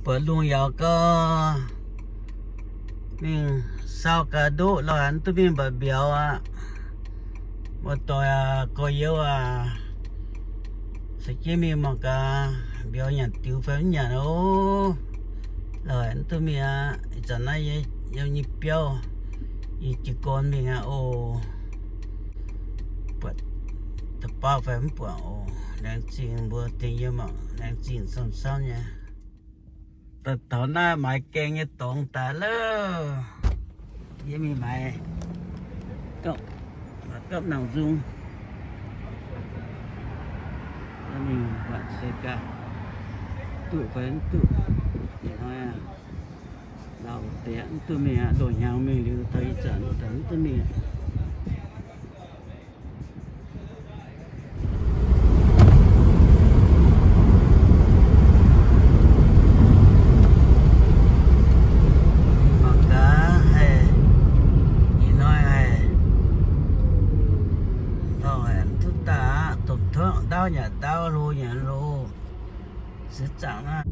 Buatc lungh yaac gau, mingh sau gaax ndoqv lorh, mv duqv mingh mba'biauz aqv. Muoz-doic aac, gorx-youz aac, caux jienv mingh mangc gaax, mbiauz nyanc diux fai mv nyanc oc. Lorh, mv duqv mingh aqv. Ih zanc naaiv yiem nyei biauv, yiem jiez gorn mingh aqv oc. Buatc da'bauv fai mv buatc oc. Laengz zingh mbuo dingc yie mangc, laengz zingh camv-camv nyei. Daaih taux naaiv maaiz gaengh nyei dorngx daaih loh. Yie mingh maaiz gapv, gapv nangc nzung. Yie mingh buatc se gaax, duqv fai mv duqv. Ih hnoi lauh deix mv duqv mingh aqv. Loz-hnyangx mingh liuz taux ih zanc mv duqv mingh aqv. Mangc gaax haih, ih hnoi haih, ndorm haic mv duqv daaih aqv. Domh tuangv ndaauv nyanc ndaauv, hlo nyanc hlo. Seix zaangc naaiv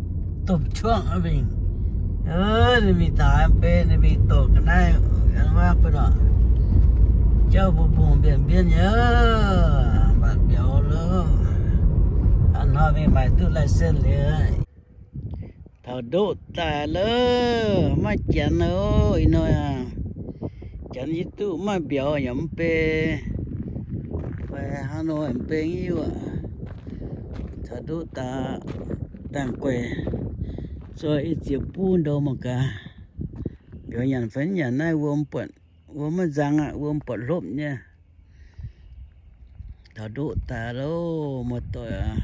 domh tuangv mingh, ninh mingh taux mv bei, ninh mingh doqc ga'naaiv wuov bun lorqc. Jauv mbungh mbungh mbienv mbienv nyei, mbatc mbiauz loh. A'hnoi mingh maaic duqv license liuz, taux ndoqv daaih loh. Maiv janx oc, ih hnoi aac, janx hiuv duqv maiv mbiauz yaac mv bei, fai hnangv nor mv bei hiuv aqv. Taux ndoqv daaih, dangh guaih zoi i ziex buv ndo mangc gaax, mbiauz nyanc fai mv nyanc naaiv wuom buatc, wuom maiv nzang aqv, wuom buatc hlopv nyei. Taux ndoqv daaih loh, muoz-doic aac.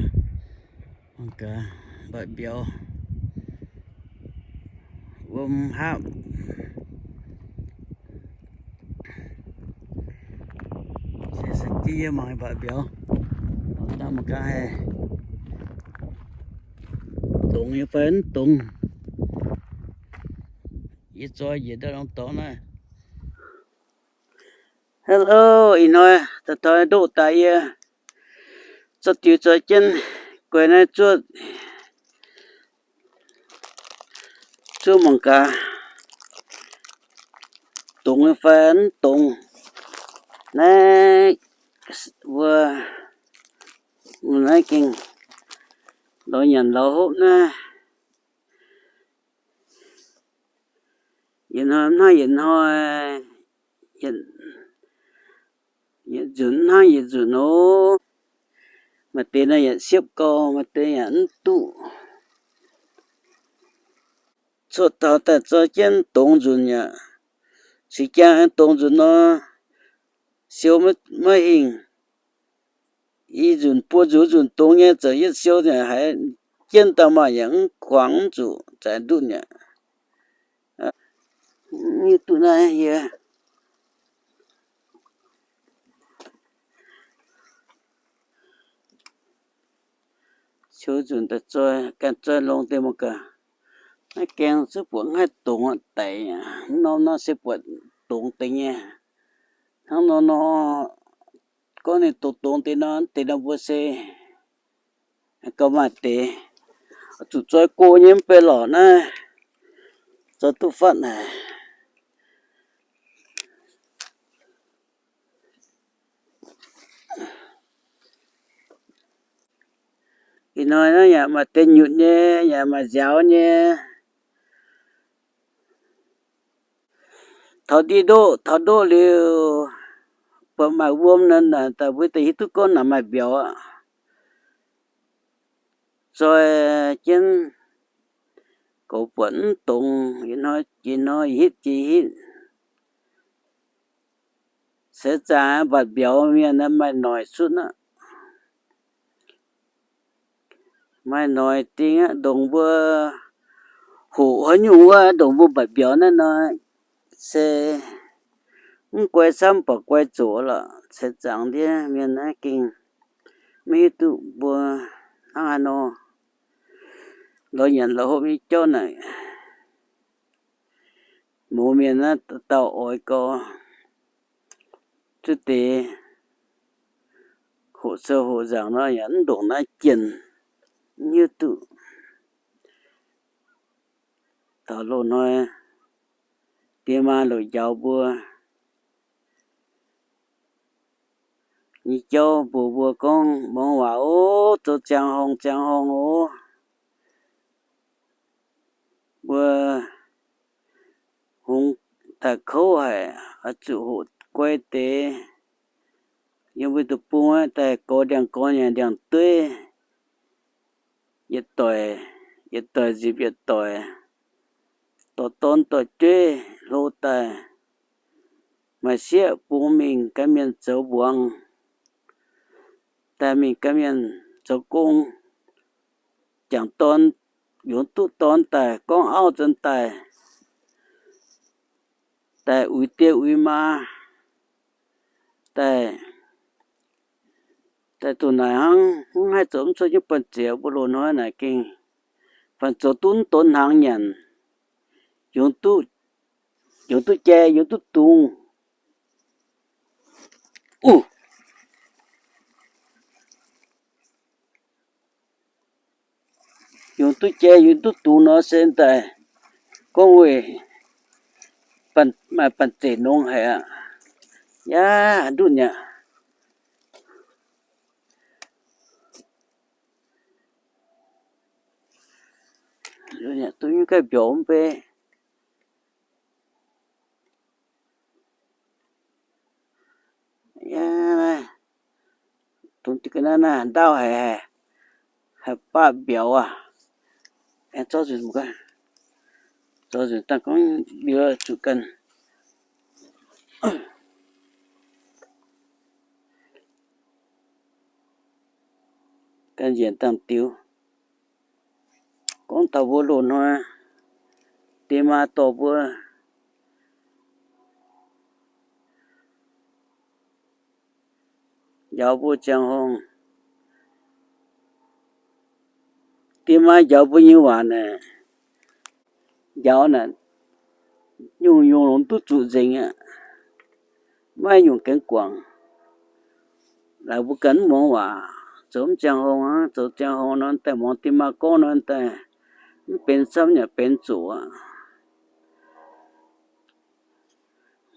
Mangc gaax, mbatc mbiauz, wuom hapv. Se saiv jienv yie mangc mbatc mbiauz, dangh mangc gaax haih dongz nyei fai mv dongz. Yie zoi njiec ndau norm dorngx naaiv. Hello, ih hnoi daaih taux ndoqv daaih yie zorqv diuh zoi jienv guaix naaiv zuov, zuov mangc gaax, dongz fai mv dongz. Naaiv mbuo naaiv gengh lorz nyanc lorz hopv naaiv. Yietc hnoi hnangv yietc hnoi, yietc nzunc hnangv yietc nzunc oc. Maaih deix nor yaac siepv gau, maaih deix yaac mv duqv. Cuotv taux daaih zoi jienv dongz nzunc yaac, cingx jang dongz nzunc nor, siou maiv hingh. I nzunc buo nzunc, nzunc dongz nyei zoux yietv siou yaac haiz jienv daaih maaih yaac mv kuangx mv zuqc zaaix ndutv yaac. Hiuv duqv naaiv yie siou nzunc daaih zoi, ganh zoi longx deix mangc gaax. Naaiv gaeng zuqc buatc mv haih dongz daic, mv norm nor se buatc dongz deix nyei. Hnangv nor nor, gorngv ninh dongz dongz deix nor, deix nor mbuo se gauh maaih deix zuqc zoi go nyei mv bei lorqc naaiv, zoi duqv fatv haic. Ih hnoi naaiv yaac maaih deix nyutc nyei, yaac maaih nziaaux nyei. Taux ndiev ndoqv, taux ndoqv liuz, buatc maaih wuom nor, daaih mbuo daaih hiuv duqv gorngv naaic maaih mbiauz aqv. Zoi jienv goux buatc mv dongz, ih hnoi jiex hnoi, hitv jiex hitv. Seix zaangc mbatc mbiauz mienh maaih noic cutv aqv. Maaih noic ding aqv, ndongc mbuo hoqc haaix nyungc wuov, ndongc mbuo mbatc mbiauz naaiv nor, se mv guai camv, mv baac guai zoqc lorqc. Seix zaangc ndiev mienh naaiv gengh maiv hiuv duqv mbuo hnangv haaix nor lorz nyanc lorz hopv nyei jauv naaic. Mouz mienh naaiv dauh oix gau zuov deix hoqc sou hoqc nzaangc nor yaac mv ndongc naaiv jienh, mv hiuv duqv. Taux loz-hnoi diex maa lorqc njaaux mbuo nyei jauv mbuox mbuo gorngv muangx waac oc, zoux ziangh horngh ziangh horngh oc. Mbuo hungx daaih kouv haic, oix zuqc hoqc guai deix. Yiem mbuo deic-bung daaih gorx ndiangx gorx nyanc ndiangx dueiv, yietc doic yietc doic nzipc yietc doic, dorh dorn dorh jueiv hlo daaih, maaih sieqv bun mingh gan mienh zoux mbuangz, daaih mingh gan mienh zoux gong, jangc dorn, yungz duqv dorn daaih gorngv auv nzuonx daaih, daaih uix diev uix maa, daaih, daaih duqv naaic hnangv, mv haih zoux mv cuotv nyungc banh zeic. Mbuo loz-hnoi naaic gengh fanh zoux duqv mv donx hnaangx nyanc, yungz duqv, yungz duqv jai, yungz duqv dungz. Yungz duqv jai, yungz duqv dungz nor se daaih gorngv weic maaih banh zeic nongx haic aqv. Yaac nduqv mi'aqv. Duqv nyungc gaiv mbiauz mv bei. Yaac, dongh ga'naaiv naaiv ndaauv haic, haic baav mbiauz aqv. Aengx zorqv nzunc, zorqv nzunc dangh gorngv mbiauz zuqc ganh, ganh njiec dangh diux. Gorngv taux mbuo loz-hnoi diex maa dorh mbuo njaaux mbuo ziangh horngh, diex maa njaaux mbuo nyei waac naaic, njaaux naaic nyungc-nyungc longc duqv zuqc nzengc aqv. Maiv nyungc gengh guangc. Laaix mbuo ganh mv muangx waac, zoux mv ziangh horngh aqv. Zoux ziangh horngh nor daaih muangx diex maa gorngv nor daaih mv benx camv yaac benx zoqc aqv.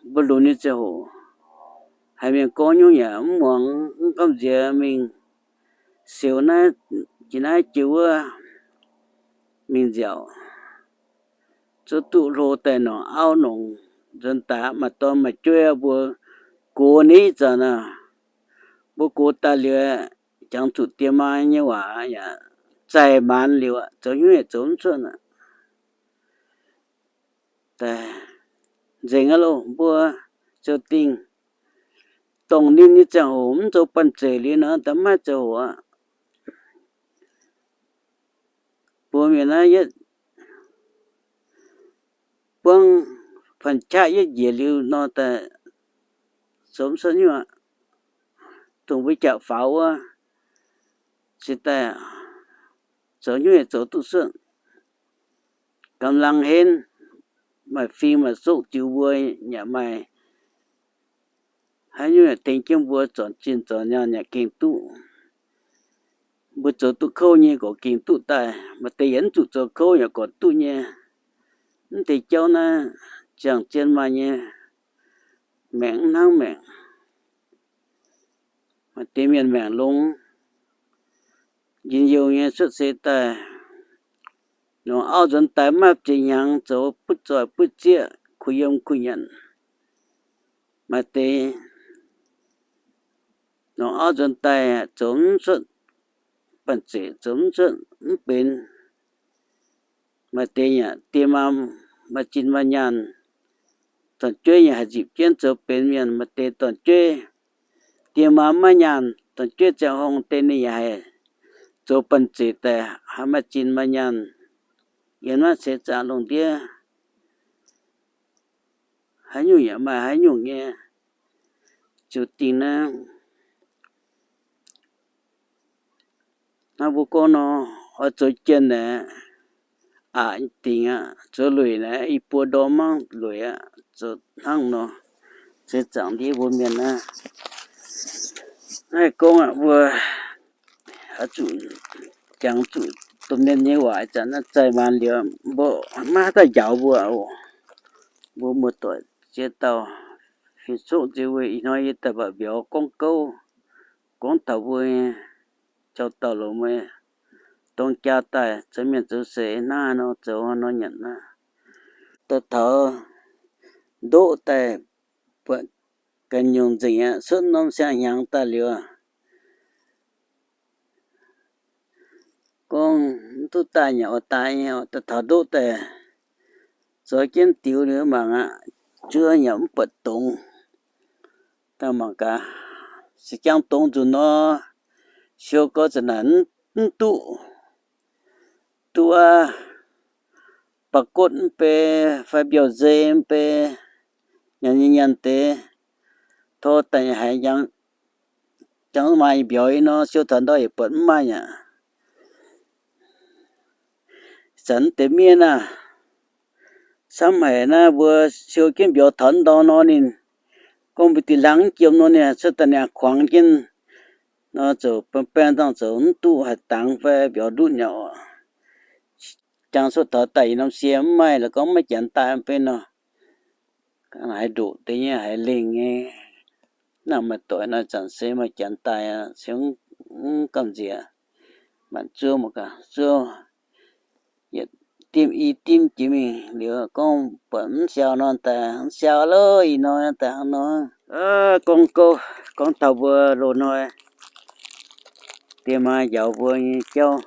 Mbuo lunx nyei ziangh hoc, haiz mienh gorngv nyungc yaac mv muangx, mv gamh nziex mingh siouc naaiv jiex naaiv jiex wuov mingh nziaauc, zuov duqv hlo daaih nongc auv nongc nzuonx daaih, maaih dorn maaih jueiv mbuo gox ni zanc aqv. Mbuo gox daaih liuz, jangx zuqc diex maa nyei waac yaac zaih maanz liuz aqv, zoux hnyouv yaac zoux mv cuotv aqv. Nzengc aqv loh, mbuo ziouc dingh. Dongh ninh nyei ziangh hoc mv zoux banh zeic liuz nor, da'maiv ziangh hoc aqv. Mbuo mienh naaiv yietv buangv fanh qaqv yietv njiec liuz nor daaih zoux mv cuotv hnyouv aqv. Dongh mbuo jaac faaux wuov, se daaih zoux hnyouv yaac zoux duqv cuotv. Gamh lang henv, maaih fing maaih soqv diux mbuo yaac maaih, haaix nyungc yaac tengx jienv mbuo zornc zinh zornc nyaanh yaac gengh duqv. Mbuo zoux duqv kouv nyei gorqv gengh duqv daaih, maaih deix yaac mv zuqc zoux kouv yaac gorqv duqv nyei. Mv deix jauv naaiv ziangh zien maaih nyei, maengc mv hnangv maengc. Maaih deix mienh maengc longx, njien-youh nyei cuotv seix daaih, longc auv nzuonx daaih maiv ziex hnyangx zoux butv zoih butv zieqv, kuh yiem kuh nyanc. Maaih deix longc auv nzuonx daaih zoux mv cuotv banh zeic, zoux mv cuotv mv benx. Maaih deix yaac diex maa maaih zinh maaih nyaanh, dorn-jueiv yaac haih nzipc jienv zoux benx mienh. Maaih deix dorn-jueiv diex maa maiv nyaanh, dorn-jueiv ziangh horngh deix ninh yaac haih zoux banh zeic daaih haih maaih zinh maaih nyaanh. Yiem naaiv seix zaangc lungh ndiev, haaix nyungc yaac maaih haaix nyungc nyei. Ziouc dingh naaiv, hnangv mbuo gorngv nor, oix zoux jien naaic, aqc dingc aqv. Zoux lueic naaic, i buo ndorm mangv lueic aqv. Zoux hnangv nor, seix zaangc ndiev mbuo mienh naaiv, naaiv gorngv aqv, mbuo oix zuqc jangx zuqc domh mienh nyei waac zanc naaiv zaih maanc liuz, mbuo maiv haaix dauh njaaux mbuo oc. Mbuo muoz-doic ziex dauh fiev cuqv nziex wuic, ih hnoi yie daaih mba'biauz gorngv gouv, gorngv taux mbuo nyei jauv-dauh longc meih dorng jaa daaih zoux mienh zoux seix hnangv haaix nor zoux haaix nor nyanc naaiv. Daaih taux ndoqv daaih buatc ga'nyungc nzengc aqv, cuotv norm siang-hnyangx daaih liuz, gorngv mv duqv daaih nyanc oix daaih nyei oc. Daaih taux ndoqv daaih zoux jienv diux liuz mangc aqv, zuov nyanc mv buatc dongz. Daaih mangc gaax, se jangx dongz nzunc nor, siou gau zanc naaic mv duqv, duqv aqv, ba'gotv mv bei fai mbiauh nzei mv bei, nyanc nyei nyanc deix, tov daaih haiz jangx maaih mbiauz i nor, siou taux ndau yietc buatc mv maaih aqv. Zanc mv deix mienh aah, camv haic naaiv mbuo siou jienv mbiauz taux ndau nor ninh gorngv mbuo dinh hlang mv jiem nor ninh cuotv daaih ninh kuangx jienv nor, zoux baeng-baeng dangh zoux mv duqv, haih dangx fai mbiauz ndutv nyei oc. Jangx cuotv taux daaih ih norm sie mv maaih, la'gorngv maiv janx daaih mv bei nor, haiz ndoqc deix nyei, haiz lengh nyei. Naaiv maaih doic nor, zanc se maaih janx daaih se mv gamh nziex. Manc zuov mangc gaax, zuov yietc dimv i dimv jiex mingh liuz gorngv buatc mv siau nor daaih mv siau lov ih nor daaih hnangv nor. Gorngv gouv, gorngv taux mbuo loz-hnoi diex maa njaaux mbuo nyei jauv,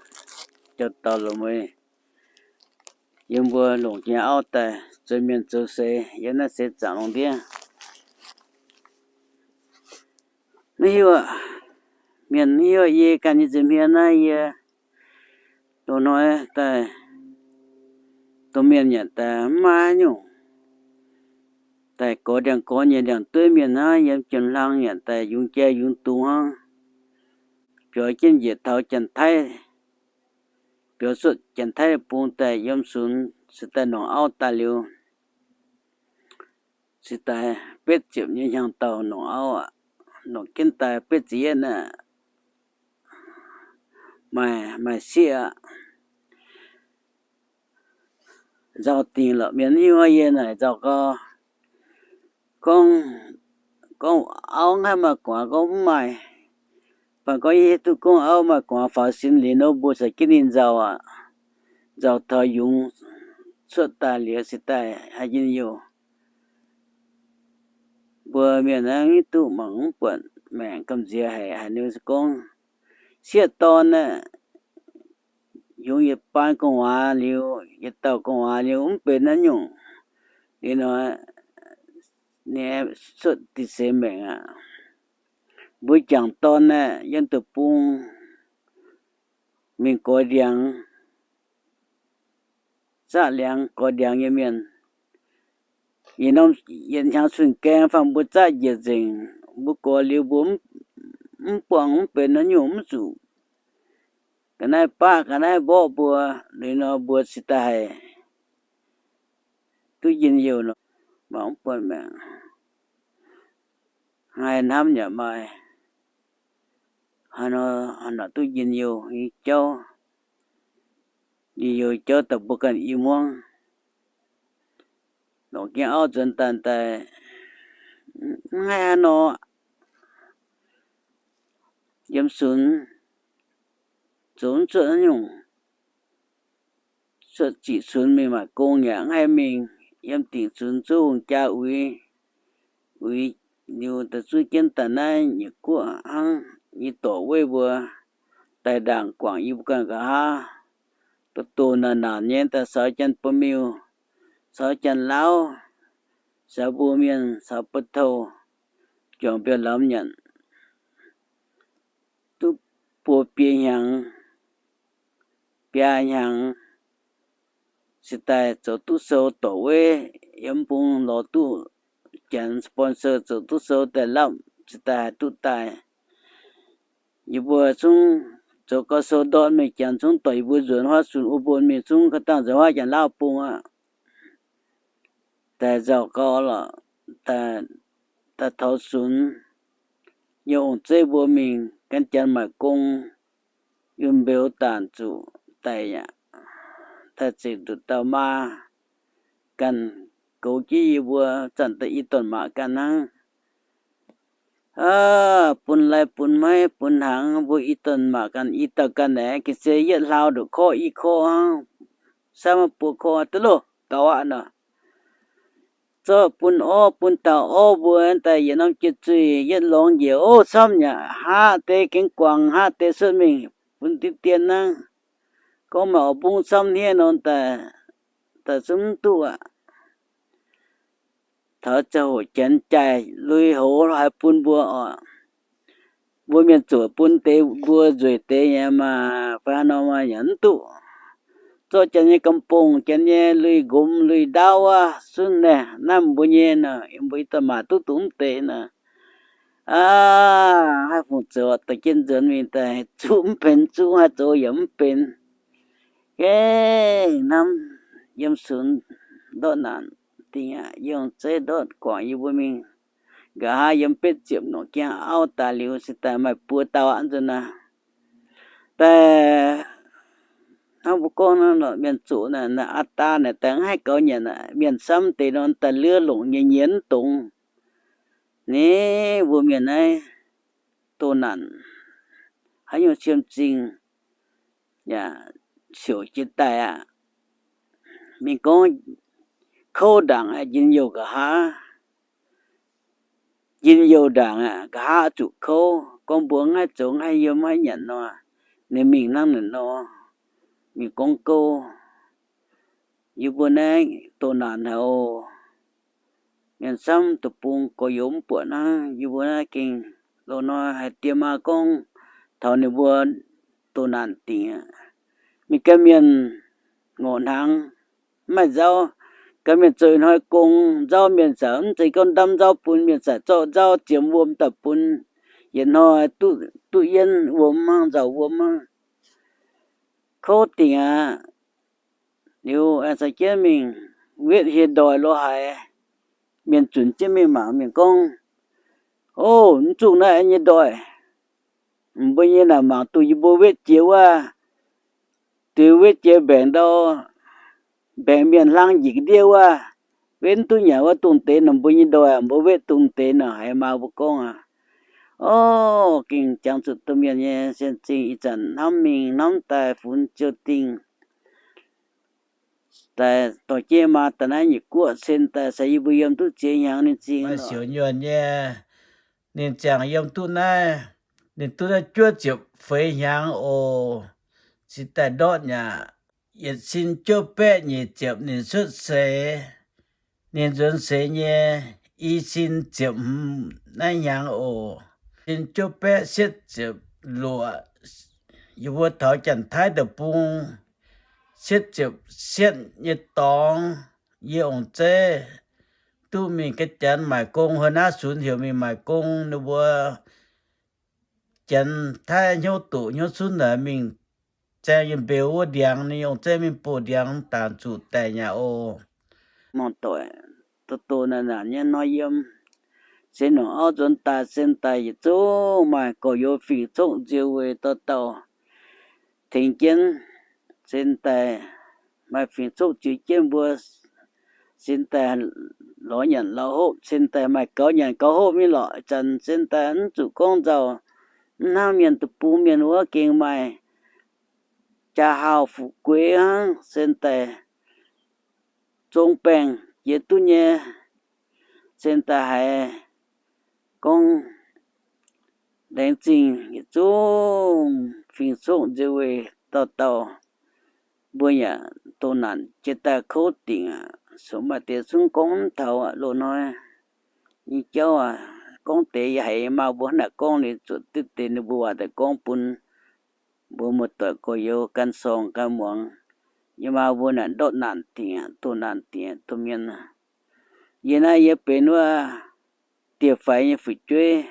jauv-dauh longc meih yiem mbuo longc jienv auv daaih zoux mienh zoux seix yiem naaiv seix zaangc lungh ndiev. Maiv hiuv, mienh maiv hiuv, yie ganh nyei nza'hmien naaiv yie loz-hnoi daaih domh mienh yaac daaih mv maaih nyungc, daaih gorx ndiangx gorx nyei ndiangx-dueiv mienh hnangv, yiem jiem-hlang yaac daaih yungz jai yungz dungz hnangv. Biaux jienv njiec taux Janx-Taiv, biaux cuotv Janx-Taiv bung daaih yiem sunx se daaih nongc auv daaih liuz, se daaih betv ziepc nyei hnyangx-daauh nongc auv aqv. Nongc jienv daaih betv ziepc yietv naaiv, maaih, maaih sieqv aqv. Nzauh dingc lorqc, mienh mv hiuv yie naaic nzauh gau. Gorngv, gorngv auv haih maaih gu'nguaaz gorngv mv maaih. Baac gorngv yie hiuv duqv gorngv auv maaih gu'nguaaz faaux sin liuz nor, mbuo caux jienv ninh nzauh aqv. Nzauh taux yungz cuotv daaih liuz se daaih haih njien-youh. Mbuo mienh naaiv mv duqv mangc mv buatc maengc gamh nziex haic, haiz ninh se gorngv sieqv dorn aeqv, yungz yietc baan gu'nguaaz liuz, yietc dauh gu'nguaaz liuz mv benx naaiv nyungc. Liuz nor, ninh cuotv dinh seix maengc aqv. Mbuo jangc dorn aeqv, yiem deic-bung mingh goix ndiangx, zaqv liangx goix ndiangx nyei mienh. Yietc norm, yietc hnyangx cun-gaeng fai mbuo zaqv njiec nzengc, mbuo goix liuz mbuo mv, mv buangh mv benx naaiv nyungc mv zuqc ga'naaiv baqv ga'naaiv mborqv mbuo. Liuz nor mbuo cingx daaih haih duqv njien-youh nor, mangc mv buatc maengc. Haih hnamv yaac maaih, haaix nor, haaix nor duqv njien-youh nyei jauv, njien-youh jauv daaih mbuo ganh i hmuangv. Longc jienv auv nzuonx daaih daaih, mv haih haaix nor, yiem sunx zoux mv cuotv haaix nyungc. Cuotv ziqc sunx mingh maaic gong yaac mv haih mingh. Yiem dingc sunx zuov hungh jaa uix, uix liuz daaih zuov jienv daaih naaiv nyiec guoqv hnangv. Yie dorc weih mbuo daaih ndaangc guangc yie mbuo ganh nqa'haav, doh doh naanc naanc nyei daaih caux janx ba'miuh, caux janx lauv, caux mbuo mienh, caux ba'touh, juangc mbiauh lamz nyanc. Duqv buo biei hnyangx, biaa hnyangx, cingx daaih zoux duqv sou dorc weiv, yiem bung lorz duqv janx sponsor zoux duqv sou daaih lapv, cingx daaih haih duqv daaih. Yie mbuo zungv zoux gau sou ndortv mingh, janx zungv dorh yie mbuo nzuonx huaav sunx wuov mbon mingh, zungv ga'dangh nzuonx huaav janx-lauv bung aqv. Daaih nzauh gau lorqc, daaih taux sunx, yiem ong-zeiv mbuo mingh, gan janx maaic gong, yiem mbeux daanc zuqc, daic aqv. Daaih ziouc nduqc dauh maa ganh goux jienv yie mbuo, zanc daaih i dorn-maac ganh hnangv. Aav, bun lai bun maiv bun hnaangx, mbuo i dorn-maac ganh i dauh ganh naaic, ga'sie yietv hlaau ndoqc korqv i korqv hnangv, samv buo korqv duqv loh gaux aqv nor. Zorqv bun orv bun dauh orv mbuo daaih yietc norm jiex zuih yietv longx njiec, ov, camv yaac haav deix gengh guangc, haav deix cuotv mingh bun diqv dien hnangv. Gorngv maaih oix mbungv camv hniev nor, daaih zungv mv duqv aqv. Taux ziangh hoc janx jaaih lui-houx haiz bun mbuo oc. Mbuo mienh zuoqc bun deix mbuo nzueic deix nyei maah, fai haaix nor maah, yaac mv duqv. Zorqv janx nyei ga'mbong, janx nyei lui-nqomz lui-ndaauv wuov, zunv naaiv naaiv mbuo nyei nor, mbuo i dorn-maac duqv dungx mv deix nor. Aav, haih fungc zoux daaih jienv nzuonx mingh daaih zuqv mv benx, zuqv haih zoux yaac mv benx. Gengh hnamv yiem sunx ndortv naanc dingh aqv, yie ong-zeiv ndortv guangc yie mbuo mingh. Nqa'haav yiem betv ziepc nongc jangv auv daaih liuz se daaih maaih buo dauh aqv nzunc naaiv. Daaih hnangv mbuo gorngv naaiv lorqc, mienh zoqc naaic, naaic aa daa naaic daaih mv haih gaux nyanc aqv. Mienh samv deix nor daaih luov longc nyei nyienz dongz. Ni mbuo mienh naaiv doh naanc haaix nyungc ciem-zingh yaac siouc jiez daaih aqv. Mingh gorngv kouv ndaangc aqv, njien-youh nqa'haav. Njien-youh ndaangc aqv, nqa'haav zuqc kouv. Gorngv mbuo mv haih zoux, mv haih yiem, mv haih nyanc nor, ninh mingh hnangv naaic nor. Mingh gorngv gouv, yie mbuo naaiv doh naanc haic oc. Mienh camv deic-bung gorx-youz mv buatc hnangv, yie mbuo naaiv gengh loz-hnoi haiz die maa gorngv taux ninh mbuo doh naanc dingc aqv. Mingh ganh mienh ngorc hnaangx, mv maaih nzauv. Ganh mienh zoux ih hnoi gong, nzauv mienh zanc mv zeiz gorngv ndamv nzauv bun, mienh zanc zorqv nzauv ziemx wuom daaih bun, yietc hnoi duqv, duqv yienv wuom hnangv, nzauc wuom hnangv. Kouv dingc aqv. Liuz aengx caux jienv mingh wetv hieh ndoih lo haaix, mienh zunc jienv mingh mangc, mienh gorngv, ov, mv zuqc naaiv nyei ndoih. Mbuo nyei naaic mangc duqv yie mbuo wetv jiex wuov, diux wetv jiex mbaengc ndau, mbaengc mienh hlang njiec ga'ndiev wuov, wetv mv duqv nyanc wuov dongh deix nor mbuo nyei ndoih, mbuo wetv dongh deix nor. Haiz maa mbuo gorngv aqv. Ov, gengh jangx zuqc domh mienh nyei sien zingh. Ih zanc hnamv mingh hnamv daaih funx ziou dingh daaih dorh jienv maa daaih naaiv nyic guoqv cin daaih se yie mbuo yiem duqv ziex hnyangx ninh zingh siouc nyuonh nyei. Ninh ziangh yiem duqv naaiv, ninh duqv naaiv juov ziepc feix hnyangx oc. Cingx daaih ndortv nyaqc. Yietc cin juov baeqv nyic ziepc ninh cuotv seix. Ninh nzuonx seix nyei i cin ziepc hmz naaiv hnyangx oc. Cin juov baeqv cietv ziepc luoqc, yie mbuo taux Janx-Taiv deic-bung cietv ziepc cietv nyei dorngx, yie ong-zeiv duqv mingh ga'janx maaic gong, haaix naaiv sunx heuc mingh maaic gong. Ninh mbuo Janx-Taiv hnyouv doqc hnyouv cunv naaic mingh zaeng yiem mbeux wuov ndiangx, ninh ong-zeiv mingh boh ndiangx dangc zuqc daic nyei oc. Mangc doic, doh doh naanc naanc nyei hnoi yiem, se nongc auv nzuonx daaih, sen daaih yietc zungv maaih gorx-youz fingx-coqv nzie weic dauh dauh tengx jienv. Sen daaih maaih fingx-coqv ziex jienv mbuo, sen daaih lorz nyanc lorz hopv, sen daaih maaih gaux nyanc gaux hopv nyei lorqc. Zanc sen daaih mv zuqc gorngv nzauh, mv hnangv mienh deic-bung mienh wuov gengh maaih jaa-haauh fu'jueiv hnangv, sen daaih zong baengh jiex duqv nyei. Sen daaih haiz gorngv laengz zingh yietc zungv fingx-coqv nzie weic dauh dauh, mbuo yaac doh naanc jiex daaih kouv dingc aqv. Sou maaih deix zungv gorngv mv taux aqv. Loz-hnoi nyei jauv aac, gorngv deix yie haiz yie maa mbuo hnangv naaic gorngv liuz, zuotc diqv deix ninh mbuo waac daaih gorngv bun mbuo muoz-doic gorx-youz gan sorng gan muangx. Yie maa mbuo naaic ndortv naanc dingc aqv, doh naanc dingc aqv, domh mienh aac. Yie naaiv yie benx wuov dieh faix nyei fu'jueiv,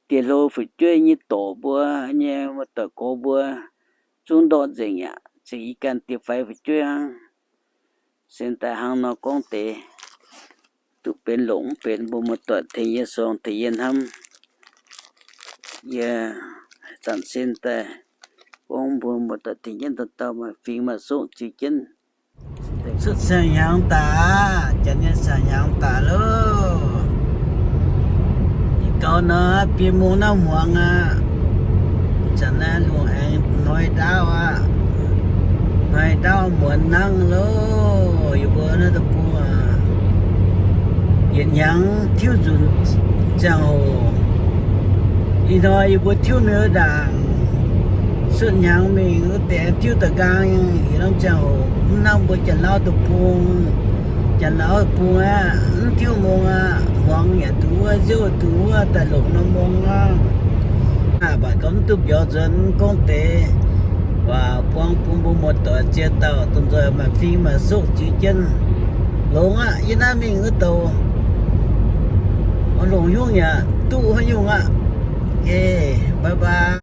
dieh hlo fu'jueiv nyei dorc mbuo nyei muoz-doic gorx mbuo zungv ndortv nzengc aqv. Zengc yie ganh dieh faix fu'jueiv hnangv. Sen daaih hnangv nor gorngv deix, duqv benx longc mv benx, mbuo muoz-doic tengx yie sorng tengx yie hnamv. Yie zanc sen daaih Gorngv mbuo muoz-doic dingc jienv dauh dauh maaih fingx maaih soqv ziux jienv. Cuotv siang-hnyangx daaih aqv, janx nyei siang-hnyangx daaih loh. Ih gaux nor, biei mungz naaiv hmuangx aqv. Zanc naaiv lungh aengx hnoi ndaauv aqv. Hnoi ndaauv muonz nangv loh, yie mbuo naaiv deic-bung aqv. Yietc hnyangx tiuv nzunc ziangh hoc. Ih hnoi yie mbuo tiuv mingh wuov ndaangc, cuotv hnyangx mingh wuov deix tiuv da'nqaang. Ih norm ziangh hoc mv hnangv mbuo Janx-Lauv deic-bung. Janx-Lauv deic-bung aqv, mv tiuv mungz aqv, hmuangx yaac duqv wuov, nziouv duqv wuov, daaih longc norm mungz aqv. Aa, mv baac gorngv mv duqv mbiauz nzuonx gorngv deix waac buang bun mbuo muoz-doic ziex dauh duqv nzoih maaih fingx maaih soqv ziux jienv. Longx aqv, yie naaiv mingh wuov douc, oix longc nyungc yaac duqv haaix nyungc aqv. Bye bye.